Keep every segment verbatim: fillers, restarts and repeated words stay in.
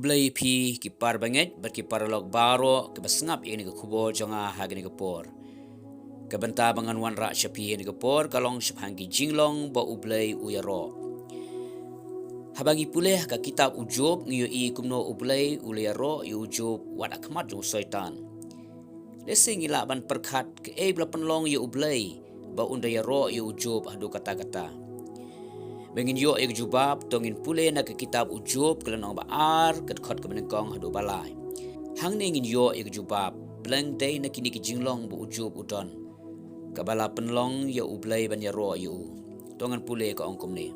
Blei phi ki para bangeit bad ki paralok baroh kiba sngap ïa kane ka khubor jong nga ha kane ka por. Ka bynta ba ngan wanrah sha phi ha kane ka por ka long shaphang ki jinglong ba U Blei u ïaroh. Haba ngi pule ha ka kitab U Job ngi ïohi kumno U Blei u la ïaroh ïa u Job wat ha khmat jong u Soitan. Lehse ngi lah ban pyrkhat kaei ba la pynlong ïa U Blei ba un da ïaroh ïa u Job haduh katta katta. Ba ngin ïoh ïa ka jubab to ngin pule na ka kitab U Job ka lynnong ba ar ka dkhot kaba nyngkong haduh ba lai. Hangne ngin ïoh ïa ka jubab, pleng dei na kine ki jinglong ba u Job u don, kaba la pynlong ïa U Blei ban ïaroh ïa u. To ngan pule, ka ong kumne.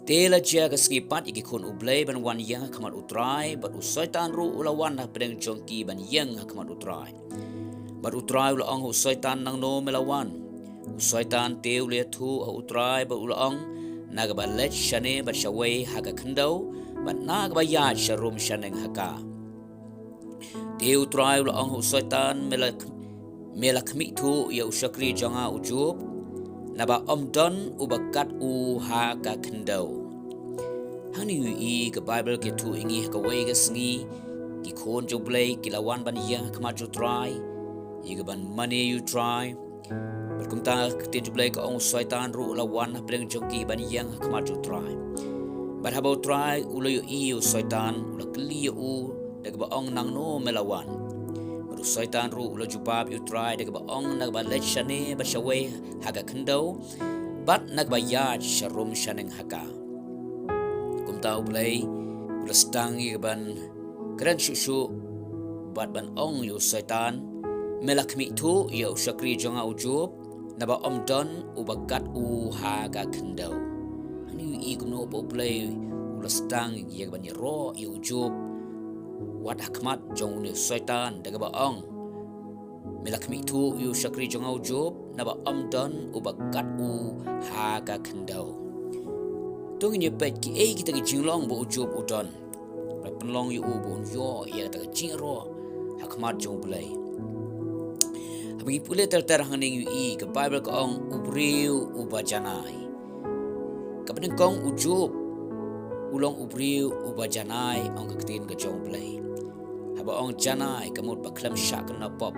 Te la jia ka sngi pat ïa ki khun U Blei ban wan ïeng ha khmat U Trai, bad u Soitan ruh u la wan hapdeng jong ki ban ïeng ha khmat U Trai. Bad U Trai u la ong ha u Soitan, nangno me la wan? U Soitan te u la ïathuh ha U Trai bad u la ong, na kaba leit shane bad shawei ha ka khyndew, bad na kaba ïaid sharum shaneng ha ka. Te U Trai u la ong ha u Soitan, me la, me la khmih thuh ïa u shakri jong nga u Job, naba ym don uba kat u ha ka khyndew. Hangne ngi ïohi ka Baibl ka ïathuh ïa ngi ha kawei ka sngi ki khun jong U Blei ki la wan ban ïeng ha khmat jong U Trai ïa kaban mane ïa U Trai. Bad kumta ka ktien jong U Blei ka ong u Soitan ruh u la wan hapdeng jong ki ban ïeng ha khmat jong U Trai. Bad haba U Trai u la ïohi ïa u Soitan u la kylli ïa u da kaba ong, nangno me la wan? Bad u Soitan ruh u la jubab ïa U Trai da kaba ong, na kaba leit shane bad shawei ha ka khyndew, bad na kaba ïaid sharum shaneng ha ka. Kumta U Blei u la sdang ïa kaban kren shuh shuh bad ban ong ïa u Soitan, me la khmih thuh ïa u shakri jong nga u Job, naba ym don uba kat u ha ka khyndew. Hangne ngi ïohi kumno ba U Blei u la sdang ïa kaban ïaroh ïa u Job wat ha khmat jong une u Soitan da kaba ong, me la khmih thuh ïa u shakri jong nga u Job, naba ym don uba kat u ha ka khyndew. To ngin ïa peit kiei kita ki jinglong ba u Job u don ba la pynlong ïa u ba un ïoh ïa kata ka jingïaroh ha khmat jong U Blei. Haba ngi pule ter ter hangne ngi ïohi ka Baibl ka ong u briew uba janai. Kaba nyngkong u Job u long u briew uba janai, ong ka ktien ka jong U Blei. Haba ong janai ka mut ba khlem shah kynnoh pop,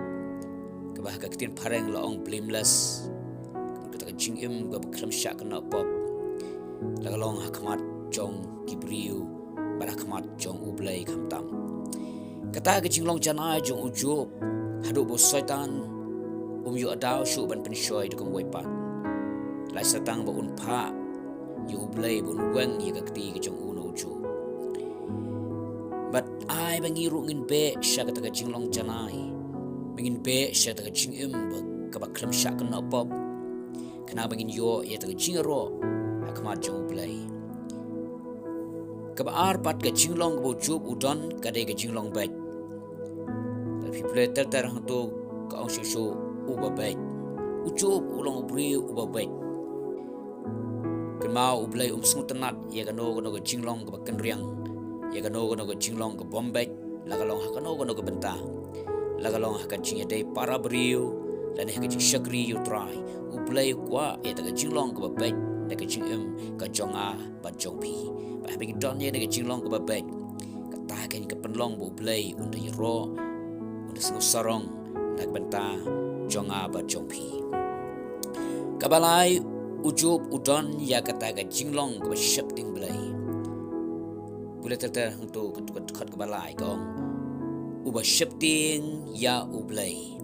kaba ha ka ktien phareng la ong blameless. Ka mut kata ka jingim kaba khlem shah kynnoh pop, la ka long ha khmat jong ki briew bad ha khmat jong U Blei khamtam. Kata ka jinglong janai jong u Job haduh ba u Soitan um ïoh daw shuh ban pynshoi da kumwei pat. Lait sa tang ba un phah ïa U Blei ba un weng ïa ka kti ka jong u na u Job. Bad ai ba ngi ruh ngin beh sha kata ka jinglong janai, ba ngin beh sha kata ka jingim ba kaba khlem shah kynnoh pop, khnang ba ngin ïoh ïa kata ka jingïaroh ha khmat jong U Blei. Kaba ar pat ka jinglong kaba u Job u don ka dei ka jinglong beit. Lada phi pule ter ter hangto ka ong shuh shuh uba beit. U Job u long u briew uba beit. Kynmaw U Blei um sngewtynnat ïa kano kano ka jinglong kaba kynriang, ïa kano kano ka jinglong kaba ym beit, la ka long ha kano kano ka bynta, la ka long ha ka jingïadei para briew lane ha ka jingshakri ïa U Trai. U Blei u kwah ïa kata ka jinglong kaba beit na ka jingim ka jong nga bad jong phi. Bad haba ngi don ïa kane ka jinglong kaba beit, kata ka dei ka pynlong ba U Blei un da ïaroh, un da sngewsarong na ka bynta jong nga bad jong phi. Kaba lai, u Job u don ïa kata ka jinglong kaba sheptieng Blei. Pule ter ter hangto ka dkhot kaba lai ka ong, uba sheptieng ïa U Blei.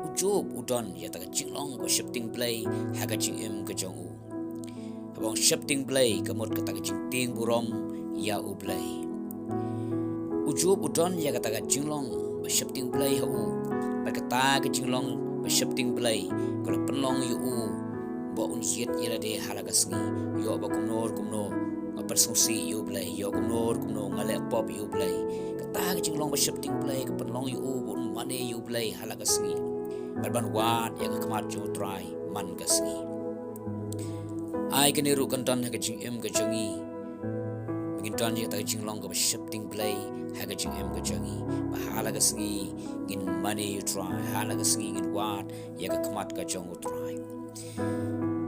U Job u don ïa kata ka jinglong kaba sheptieng Blei ha ka jingim ka jong u. Haba ong sheptieng Blei ka mut kata ka jingtieng burom ïa U Blei. U Job u don ïa kata ka jinglong ba sheptieng Blei ha u. Bad kata ka jinglong ba sheptieng Blei ka la pynlong ïa u ba un ïit ïa lade ha la ka sngi. Ïoh ba kumno kumno nga pynsngewsih ïa U Blei, ïoh kumno kumno nga leh pop ïa U Blei. Kata ka jinglong ba sheptieng Blei ka pynlong ïa u ba un mane ïa U Blei ha la ka sngi bad ban wad ïa ka khmat jong U Trai man ka sngi. Ai kane ruh kan don ha ka jingim ka jong ngi, ba ngin don ïa kata ka jinglong kaba sheptieng Blei ha ka jingim ka jong ngi, ba ha la ka sngi ngin mane ïa U Trai, ha la ka sngi ngin wad ïa ka khmat ka jong U Trai.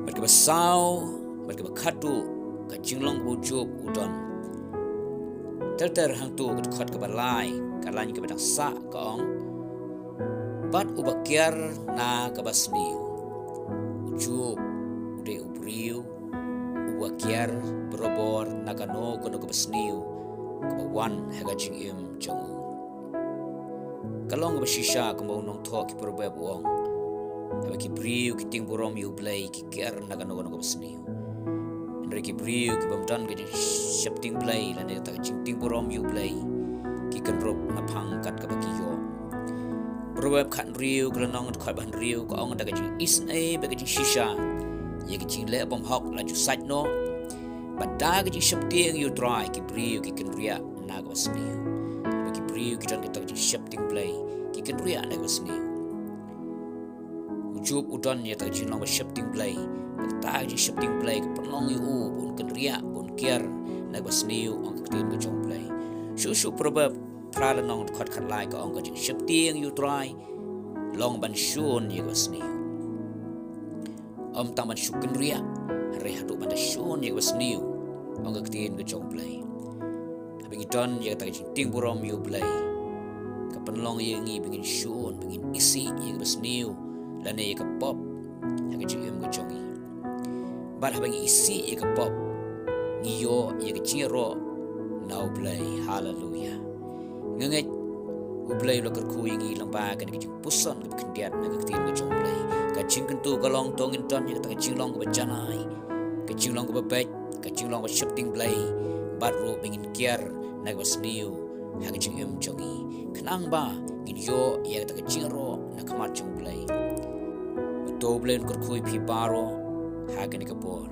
Bad kaba saw, bad kaba khatduh ka jinglong kaba u Job u don, Ter ter hangto ka dkhot kaba lai, ka lain kaba dang sah ka ong: Bad uba kiar na kaba sniew. U Job u dei u briew uba kiar barabor na kano kano kaba sniew kaba wan ha ka jingim jong u. Ka long kaba shisha kumba u nongthoh ki Proverb u ong: Haba ki briew ki tieng burom ïa U Blei, ki kiar na kano kano kaba sniew. Hynrei ki briew ki bym don ka jingsheptieng Blei lane ka jingtieng burom ïa U Blei, ki kynrup na phang kat kaba ki ïoh. Proverb khathynriew ka lynnong dkhot ba hynriew ka ong da ka jingisynei bad ka jingshisha ïa ka jingleh bymhok la ju sait noh. Bad da ka jingsheptieng ïa U Trai ki briew ki kynriah na kaba sniew. Bad ki briew ki don ka jingsheptieng Blei ki kynriah na kaba sniew. U Job u don ïa ka jinglong ba sheptieng Blei. Bad ka jingsheptieng Blei ka pynlong ïa u ba un kynriah, ba un kiar na kaba sniew, ong ka ktien ka jong U Blei. Shuh shuh Proverb phra lynnong dkhot khatlai ka ong: Ka jingsheptieng ïa U Trai long ban shun ïa kaba sniew. Ym tang ban shu kynriah, hynrei haduh ban da shun ïa kaba sniew, ong ka ktien ka jong U Blei. Haba ngi don ïa kata ka jingtieng burom ïa U Blei, ka pynlong ïa ngi ba ngin shun, ba ngin isih ïa kaba sniew lane ïa ka pop ha ka jingim ka jong ngi. Bad haba ngi isih ïa ka pop, ngi ïoh ïa ka jingïaroh na U Blei. Haleluya. Nga ngeit U Blei u la kyrkhu ïa ngi lyngba kane ka jingpuson kaba khyndiat na ka ktien ka jong U Blei. Ka jingkyntu ka long to ngin don ïa kata ka jinglong kaba janai, ka jinglong kaba beit, ka jinglong ba sheptieng Blei, bad ruh ba ngin kiar na kaba sniew ha ka jingim jong ngi, khnang ba ngin ïoh ïa kata ka jingïaroh na khmat jong U Blei. Bad to U Blei un kyrkhu ïa phi baroh ha kane ka por.